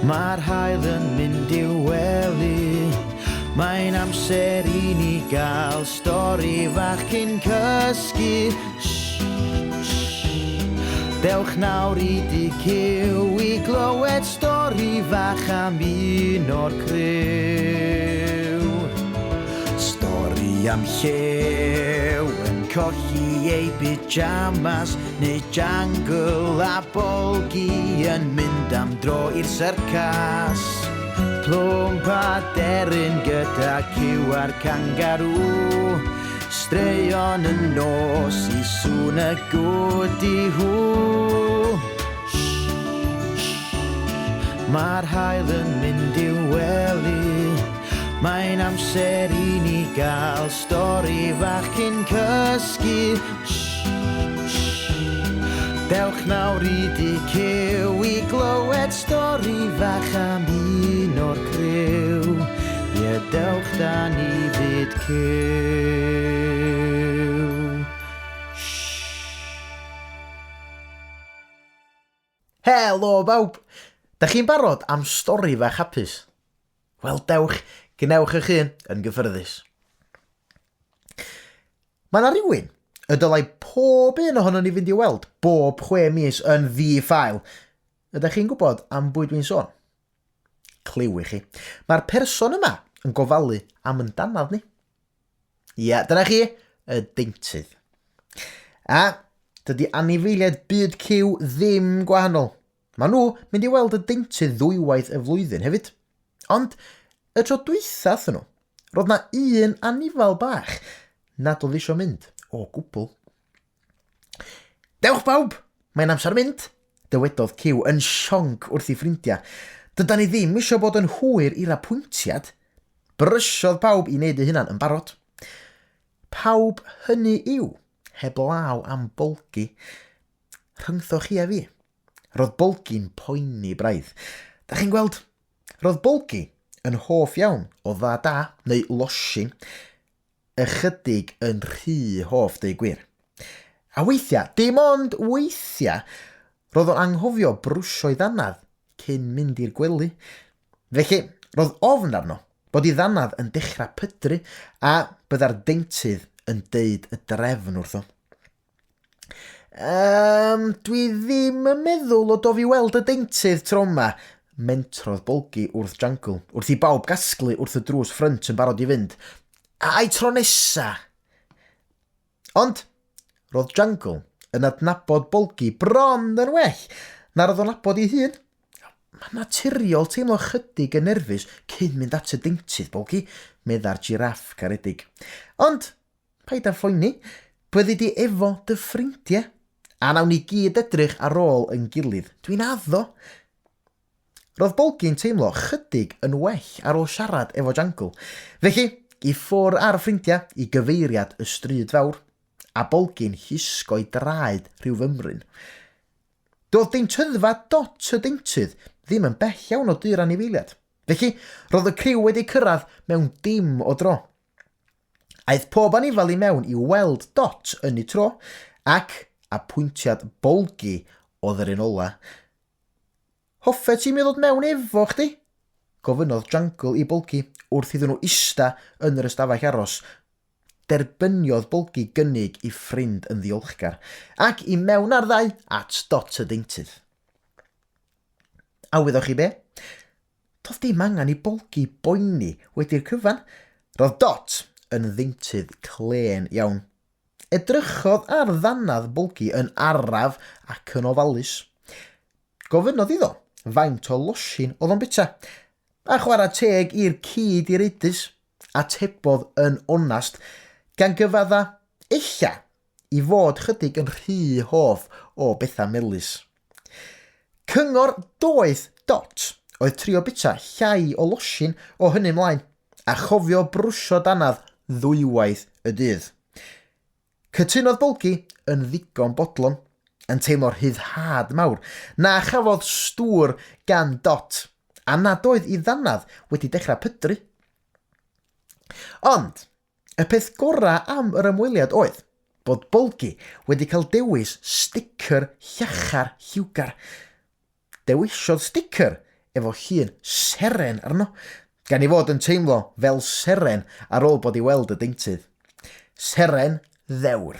Mae'r haul yn mynd i'w wely. Mae'n amser i ni gael stori fach cyn cysgu. Shh, shh. Dewch nawr i dŷ Cyw i glywed stori fach am un o'r criw. Stori am llew yn colli ei pyjamas neu jangle a bolgi yn mynd am dro i'r syrcas. Plwmp a deryn gyda cyw a'r cangarŵ. Straeon y nos i sŵn y gwdi hw. Mae'r haul yn mynd i'w wely. Mae'n amser i ni gael stori fach cyn cysgu. Dewch nawr i dŷ Cyw i glywed stori fach am un o'r criw. Ie, dewch da ni fyd Cyw. Helo bawb! Da chi'n barod am stori fach hapus? Wel dewch, gwnewch eich hun yn gyffyrddus. Mae yna rywun y dylai pob un ohono ni fynd i weld bob chwe mis yn ddi-ffael. Ydych chi'n gwybod am bwy dwi'n sôn? Cliw i chi. Mae'r person yma yn gofalu am yn dannedd ni. Ia, dyna chi, y deintydd. A dydy anifeiliaid byd cyw ddim gwahanol. Maen nhw mynd i weld y deintydd ddwywaith y flwyddyn hefyd. Ond y tro dwytha athyn nhw, roedd na un anifal bach nad oedd eisiau mynd o gwbl. Dewch bawb! Mae'n amser mynd! Dywedodd Cyw yn sionc wrth ei ffrindiau. Dydan ni ddim eisiau bod yn hwyr i'r apwyntiad. Brysiodd pawb i wneud eu hunan yn barod. Pawb hynny yw, heblaw am Bolgi. Rhyngtho chi a fi. Roedd Bolgi'n poeni braidd. Da chi'n gweld, roedd Bolgi yn hoff iawn o dda da, neu losin. ychydig yn rhy hoff deud gwir. A weithiau, dim ond weithiau, roedd o'n anghofio brwsio'i ddannedd cyn mynd i'r gwely. Felly, roedd ofn arno bod ei ddannedd yn dechrau pydru a bydda'r deintydd yn deud y drefn wrtho. Yym, dwi ddim yn meddwl o dof i weld y deintydd tro 'ma, mentrodd Bolgi wrth Jangle, wrth i bawb gasglu wrth y drws ffrynt yn barod i fynd. Ai tro nesa! Ond, roedd Jangle yn adnabod Bolgi bron yn well na roedd o'n nabod ei hun. Mae'n naturiol teimlo chydig yn nerfus cyn mynd at y deintydd, Bolgi, meddai'r jiráff caredig. Ond, Paid â phoeni, byddi di efo dy ffrindiau, a nawn ni gyd edrych ar ôl ein gilydd, dwi'n addo! Roedd Bolgi'n teimlo chydig yn well ar ôl siarad efo Jangle, felly i ffwr â'r ffrindiau i gyfeiriad y stryd fawr, a Bolgi'n llusgo'i draed rhyw fymryn. Doedd deintyddfa Dot y deintydd ddim yn bell iawn o dŷ'r anifeiliaid, felly roedd y criw wedi cyrraedd mewn dim o dro. Aeth pob anifal i mewn i weld Dot yn eu tro, ac apwyntiad Bolgi oedd yr un ola. Hoffet ti mi ddod mewn efo chdi? gofynnodd Jangle i Bolgi wrth iddyn nhw ista yn yr ystafell aros. Derbyniodd Bolgi gynnig i ffrind yn ddiolchgar, ac i mewn â'r ddau at Dot y deintydd. A wyddoch chi be? Doedd dim angen i Bolgi boeni wedi'r cyfan. Roedd Dot yn ddeintydd clên iawn. Edrychodd ar ddannedd Bolgi yn araf ac yn ofalus. Gofynnodd iddo faint o losin oedd o'n bita. A chwarae teg i'r ci direidus, atebodd yn onast, gan gyfadda, ella, i fod chydig yn rhy hoff o bethau melys. Cyngor doeth Dot oedd trio bita llai o losin o hynny mlaen, a chofio brwsio dannedd ddwywaith y dydd. Cytunodd Bolgi yn ddigon bodlon, yn teimlo rhyddhad mawr na chafodd stŵr gan Dot, a nad oedd ei ddannedd wedi dechrau pydru. Ond, Y peth gorau am yr ymweliad oedd bod Bolgi wedi cael dewis sticer llachar lliwgar. Dewisiodd sticer efo llun seren arno, gan ei fod yn teimlo fel seren ar ôl bod i weld y deintydd. Seren ddewr.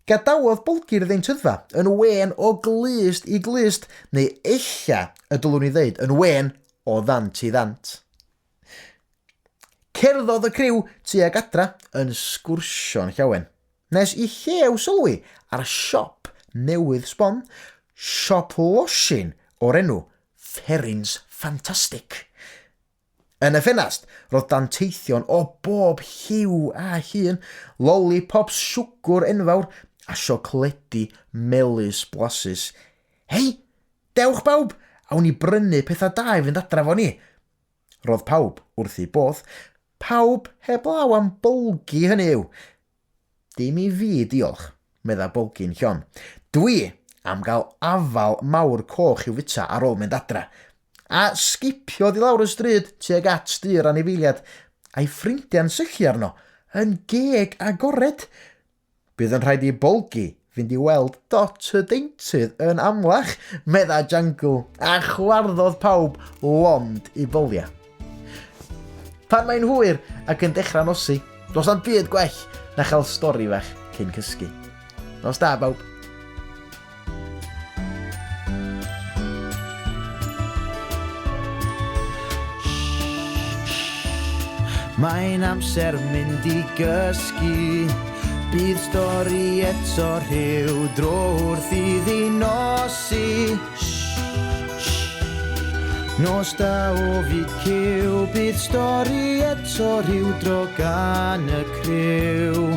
Gadawodd Bolgi'r ddeintyddfa yn wên o glust i glust, neu ella y dylwn i ddeud yn wên o ddant i ddant. Cerddodd y criw tuag adra yn sgwrsio'n llawen, nes i Llew sylwi ar siop newydd sbon, siop losin o'r enw Fferins Ffantastig. Yn y ffenast, roedd danteithion o bob lliw a llun, lollipops siwgwr enfawr a siocledi melys blasus. Hei, dewch bawb, awn ni brynu pethau da i fynd adra fo ni. Roedd pawb wrth eu bodd, pawb heblaw am Bolgi hynny yw. Dim i fi, diolch, medda Bolgi'n llon. Dwi am gael afal mawr coch i'w fita ar ôl mynd adra. A sgipiodd i lawr y stryd tuag at dŷ'r anifeiliad, a'i ffrindiau'n syllu arno, yn geg agored. Bydd yn rhaid i Bolgi fynd i weld Dot y deintydd yn amlach, medda Jangle, a chwarddodd pawb lond i boliau. Pan mae'n hwyr ac yn dechrau nosi, does na'm byd gwell na chael stori fach cyn cysgu. Nos da, bawb. Mae'n amser mynd i gysgu. Bydd stori eto rhyw dro wrth iddi nosi. Nos da o fyd cyw, bydd stori eto rhyw dro gan y criw.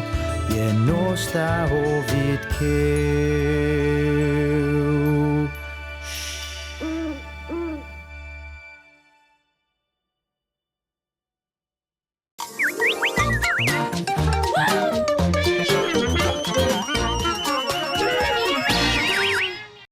Ie, nos da o fyd cyw.